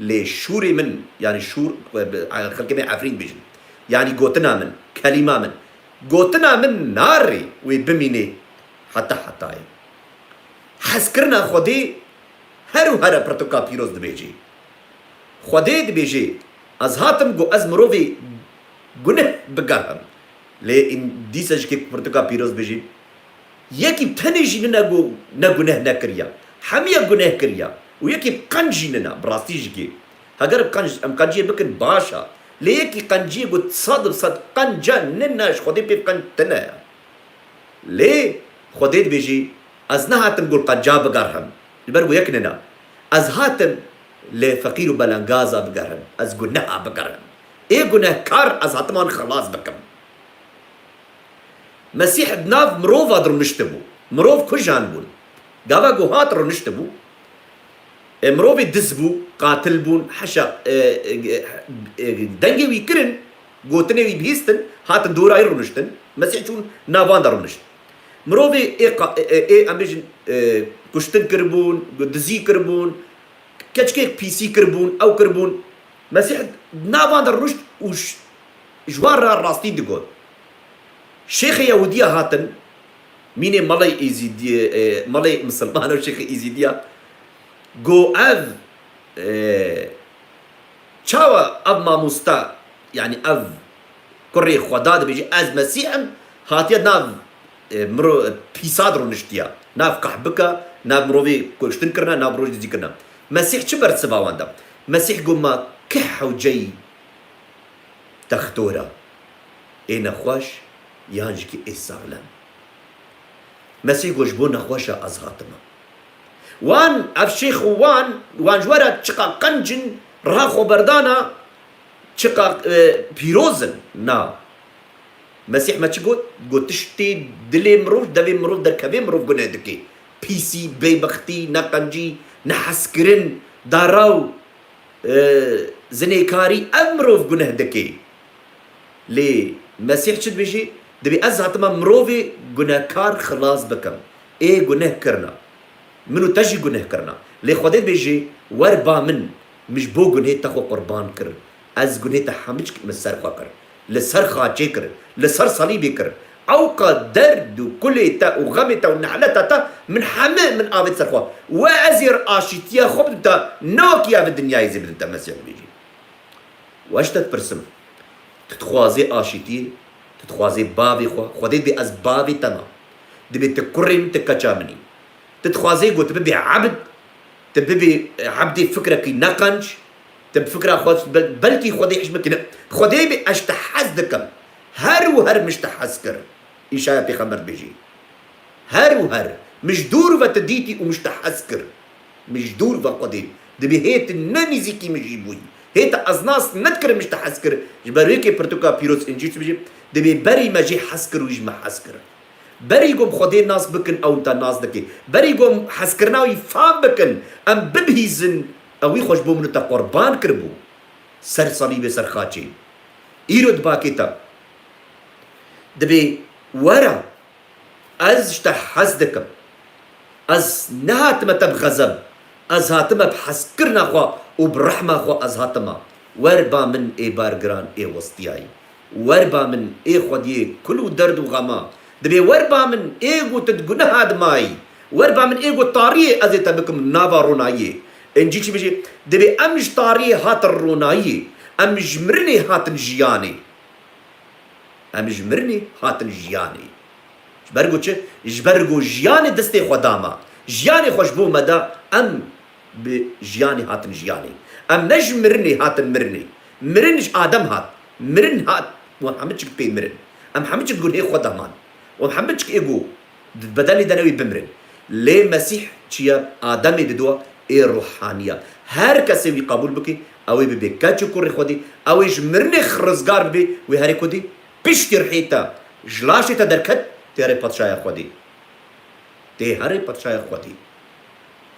Lê şûrê min, yanî şûr, e, bi, e, xelkê me Efrîn bêjin. Yanî gotina min, kelîma min. Gotina min narê wê bimînê heta hetayê. Hezkirina Xwedê her û here pirtûka pîroz dibêjê. Xwedê dibêjê, ez hatim ku ez mirovê guneh bigerhim. Lê dîsa jikê pirtûka pîroz bêjê, yekî tenê jî nine ku ne guneh nekiriya. Hemiya guneh kiriya. Û yekî qenc jî nine, bi rastî jikê. Heger qenc, em qenciyê bikin baş e. Lê yekî qenciyê ku sed bi sed qenca nine, ji Xwedê pê qenc tune ye. Lê Xwedê dibêjî, ez nehatim ku li qenca bigerhim. Ji ber ku yek nina. Ez hatim lê feqîr û belengaza bigerim. Ez guneha bigerim. Ê gunehkar ez hatiman xilas bikim. Mesîh di nav mirova de rûniştibû. Mirov kujan bûn. Gava ku hat rûniştibû, e, mirovê diz bû, qatil bûn, heşa, e, e, e, dengê wî kirin, gotinê wî bihîstin, hatin dora wî rûniştin. Mesîh çûn nav wan de rûnişt. Mirovê ê qa-, ê, ê, em bêjin, e, kuştin kiribûn, dizî kiribûn, keçikê pîsî kiribûn, ew kiribûn. Mesîh nav wan de rûnişt û ş-, ji wan re rastî digot. Şêxê Yehûdiya hatin, mînê malê Êzîdiyê, e, malê misilman û şêxê Êzîdiya, got ev, e, çawa ev mamosta, yanî ev kurê Xweda dibêje, ez Mesîh im, hatiye nav, e, miro-, pîsa de rûniştiya, nav qehbika, nav mirovê kuştin kirina, nav mirov dizî kirina. Mesîh çi bersiva wan da? Mesîh got ma kih hewceyî textora, ê nexweş yan jî ki ê saxlem. Mesîh got, ji bo nexweşa ez hatime. Wan, ev şêx û wan, wan ji we re çiqa qenc in, riha xwe berdana, çiqa, e, pîroz in. Na. Mesîh me çi got? Got, tiştê dilê mirov, devê mirov derkevê mirov guneh dike. Pîsî, bêbextî, neqencî, nehezkirin, daraw, e, zinêkarî, ev mirov guneh dike. Lê Mesîh çi dibêje? Dibê ez hatime mirovê gunehkar xilas bikim. Ê guneh kirina. Min û te jî guneh kirina. Lê Xwedê dibêje, wer ba min, min ji bo gunhê te xwe qurban kir. Ez gunhê te hemû çik min ser xwe kir. Li ser xaçê kir. Li ser salîbê kir. Ewqa derd û kulê te û xemê te û nehleta te min heme min avêt ser xwe. We ez ê aşîtiya xwe bidim te, ne wekî ev dinyayê zê bidim te, Mesîh dibêje. We ji te dipirsim. Tu dixwazê aşîtiyê, tu dixwazê bavê xwe, Xwedê dibê ez bavê te me. Dibê tu kurê min, tu keça min î. Tu dixwazê ku tu bibê ebd, tu bibê, e, ebdê fikrekî neqenc, tu bi fikra xwe bel-, belkî Xwedê hişmekî ne. Xwedê bê ez ji te hez dikim. Her û her min ji te hez kir. Îşaya pêxember dibêjî. Her û her, min ji dûr ve tu dîtî û min ji te hez kir. Min ji dûr ve Xwedê. Dibê hê tu ne nîzîkî min jî bûyî. Hê te ez nas nedikirim min ji te hez kir. Ji ber wê kê pirtûka pîroz Încîl çi dibêje? Dibê berî me jê hez kir û ji me hez kir. Berî ku em Xwedê nas bikin, ew te nas dike. Berî ku em hezkirina wî fam bikin, em bibihîzin, ew wî xwe ji bo min û te qurban kiribû. Ser salîbê, ser xaçê. Îro di bakê te. Dibê were, ez ji te hez dikim. Ez nehatime te bi xezeb. Ez hatime bi hezkirina xwe û bi rehma xwe ez hatime. Wer ba min ê bargiran ê westiyayî. Wer ba min ê xwediyê kul û derd û xema. Dibê wer ba min ê ku tu di guneha de mayî. Wer ba min ê ku tariyê ez ê te bikim nava ronayiyê. Încîl çi bêje? Dibê em ji tariyê hatin ronayiyê. Em ji mirinê hatin jiyanê. Em ji mirinê hatin jiyanê. Ji ber ku çi? Ji ber ku jiyanê destê xwe da me. Jiyanê xwe ji bo me da, em bi jiyanê hatin jiyanê. Em ne ji mirinê hatin mirinê. Mirin ji Adem hat. Mirin hat. Û em hemû çik pê mirin. Em hemû çik gunhê xwe da man. Û em hemû çik ê ku di bedelê de ne wî bimirin. Lê Mesîh çi ye? Ademê dido ê ruhaniya. Her kesê wî qebûl bike, ew ê bibe keç û kurê Xwedê, ew ê ji mirinê rizgar bibe, wê herê Xwedê piştî rihê te, ji laşê te derket, tê herê padşaya Xwedê. Tê herê padşaya Xwedê.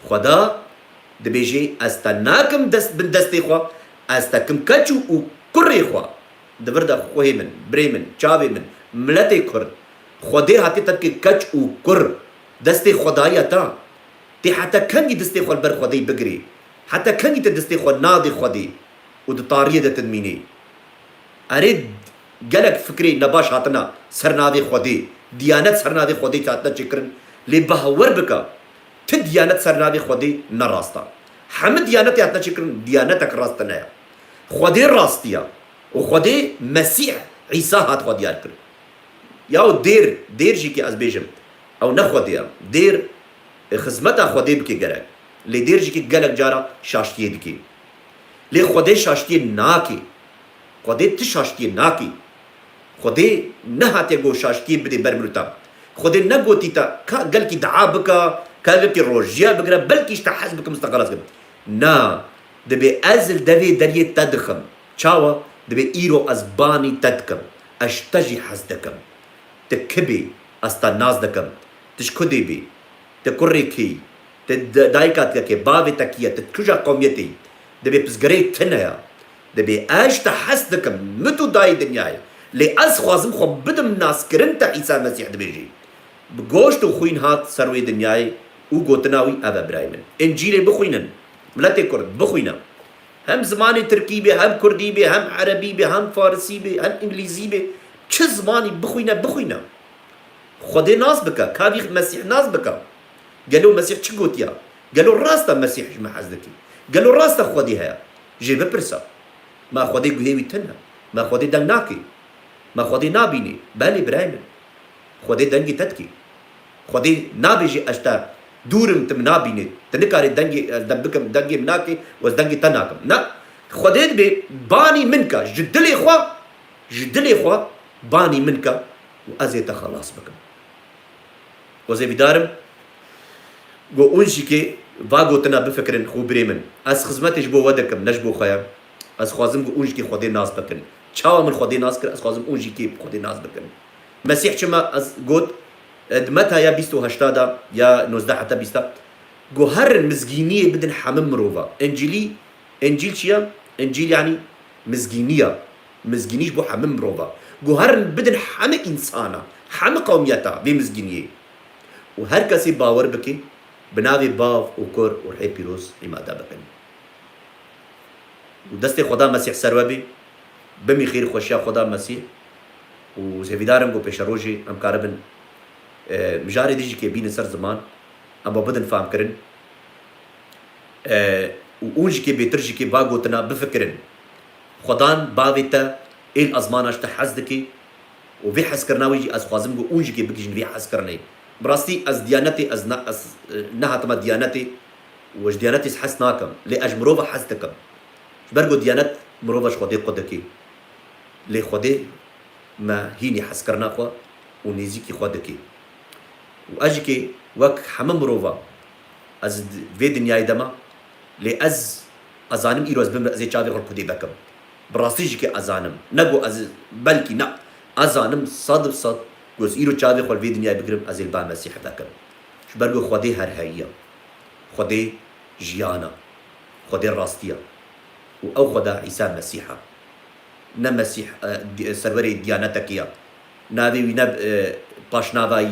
Xweda dibêje, ez te nakim dest bin destê xwe, ez te kim keç û kurê xwe. Di vir de xwehê min, birê min, çavê min, miletê Kurd, Xwedê hatiye te dike keç û kur. Destê Xwedayî ya te. Tê heta kengî destê xwe li ber Xwedê bigirî? Heta kengî te destê xwe nadê Xwedê û di tariyê de tu dimînî? Erê, gelek fikrê nebaş hatina ser navê Xwedê. Diyanet ser navê Xwedê hatine çêkirin. Lê bawer bike, ti diyanet ser navê Xwedê ne rast e. Hemû diyanetê hatine çêkirin, diyanetek rast ne ye. Xwedê rastiya û Xwedê Mesîh Îsa hat xwe diyar kir. Ya û dêr, dêr jî ki ez bêjim, ew ne Xwedê ye. Dêr, e, xizmeta Xwedê bike gerek. Lê dêr jî ki gelek cara şaştiyê dike. Lê Xwedê şaştiyê nake. Xwedê ti şaştiyê nake. Xwedê nehatiye got şaştiyê bidê ber min û te. Xwedê negotî te ka gelkî dua bika, Kevekî rojiya bigire, belkî ji te hez bikim, ji te xelas kim. Na, dibê ez li devê deriyê te dixim. Çawa? Dibê îro ez banî te dikim. Ez ji te jî hez dikim. Tu kibî, ez te nas dikim. Tu ji kudê bî? Tu kurê kî? Tu d-, dayika te kê? Bavê te kî ye? Tu kija qewmiyetê yî? Dibê pizgirê tune ya. Dibê ez ji te hez dikim, min tu dayî dinyayê. Lê ez xwazim xwe bidim naskirin, te Îsa Mesîh dibêjî. Bi goşt û xwîn hat ser wê dinyayê û gotina wî ev e, birayê min. Încîlê bixwînin. Miletê Kurd, bixwîne. Hem zimanê tirkî bê, hem kurdî bê, hem erebî bê, hem farisî bê, hem îngilîzî bê. Çi zimanî bixwîne, bixwîne. Xwedê nas bike, ka vî Mesîh nas bike. Gelo Mesîh çi gotiya? Gelo rast e Mesîh ji me hez dike? Gelo rast e Xwedê heye? Jê bipirse. Me Xwedê guhê wî tune. Me Xwedê deng nake. Me Xwedê nabînê. Belê birayê min. Xwedê dengê te dikê. Xwedê nabêjê ez te dûr im, tu min nabînê. Tu nikarê dengê, ez deng bikim, dengê min nake û ez dengê te nakim. Na. Xwedê dibê banî min ke. Ji dilê xwe, ji dilê xwe banî min ke û ez ê te xelas bikim. Ez hêvîdar im ku hûn jî kê va gotina bifikirin, xwe birê min. Ez xizmetê ji bo we dikim, ne ji bo xwe ye. Ez xwazim ku hûn jî kê Xwedê nas bikin. Çawa min Xwedê nas kir, ez xwazim hûn jî kê Xwedê nas bikin. Mesîh çima ez got, e, di Meta ya bîst û heşta de, ya nozdeh heta bîsta, ku herin mizgîniyê bidin hemî mirova. Încîlî, Încîl çi ye? Încîl yanî mizgîniya. Mizgînî ji bo hemî mirova. Ku herin bidin hemî însana, hemî qewmiyeta vê mizgîniyê. Û her kesê bawer bike, bi navê Bav û Kur û Rihê Pîroz îmade bikin. Û destê Xweda Mesîh ser we bê, bimî xêr û xweşiya Xweda Mesîh û hêvîdar im ku pêşerojê em karibin, e, mijarê dijî kê bînin ser ziman, em bo bidin famkirin. E, û hûn jî kê bêtir jî kê va gotina bifikirin. Xwedan bavê te ê li ezmana ji te hez dike û vê hezkirina wî jî ez xwazim ku hûn jî kê bigihîjin vê hezkirinê. Bi rastî ez diyanetê, ez ne, ez, e, nehatime diyanetê û ji diyanetê ez hez nakim. Lê ez ji mirova hez dikim. Ji ber ku diyanet mirova ji Xwedê qut dike. Lê Xwedê me hînî hezkirina xwe û nêzîkî xwe dike. Û ez jî kê wek hemî mirova ez di-, vê dinyayê de me, lê ez, ez zanim îro ez bim, ez ê çavê xwe li kudê vekim. Bi rastî jî kê ez zanim. Ne ku ez, belkî ne. Ez zanim sed bi sed ku ez îro çavê xwe li vê dinyayê bigirim, ez ê li ba Mesîh vekim. Ji ber ku Xwedê her heyî ye. Xwedê jiyan e. Xwedê rastî ye. Û ew Xweda Îsa Mesîh e. Ne Mesîh, e, di-, serwerê diyanetekê ye. Navê wî ne, e, paşnava wî,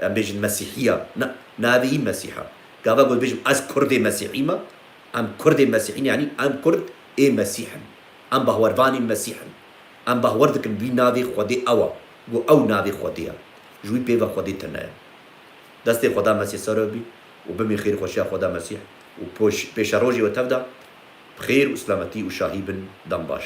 em bêjin Mesîhî ye. Ne, navê wî Mesîh e. Gava ku dibêjim ez Kurdê Mesîhî me, em Kurdê Mesîhî ne, yanî em Kurd ê Mesîh in. Em bahwervanê Mesîh in. Em bahwer dikin vî navê Xwedê ew e. Ku ew navê Xwedê ye. Ji wî pê ve Xwedê tune ye. Destê Xweda Mesîh ser we bî û bimî xêr û xweşiya Xweda Mesîh û poş-, pêşerojê we tev de bi xêr û silametî û şahî bin. Dem baş.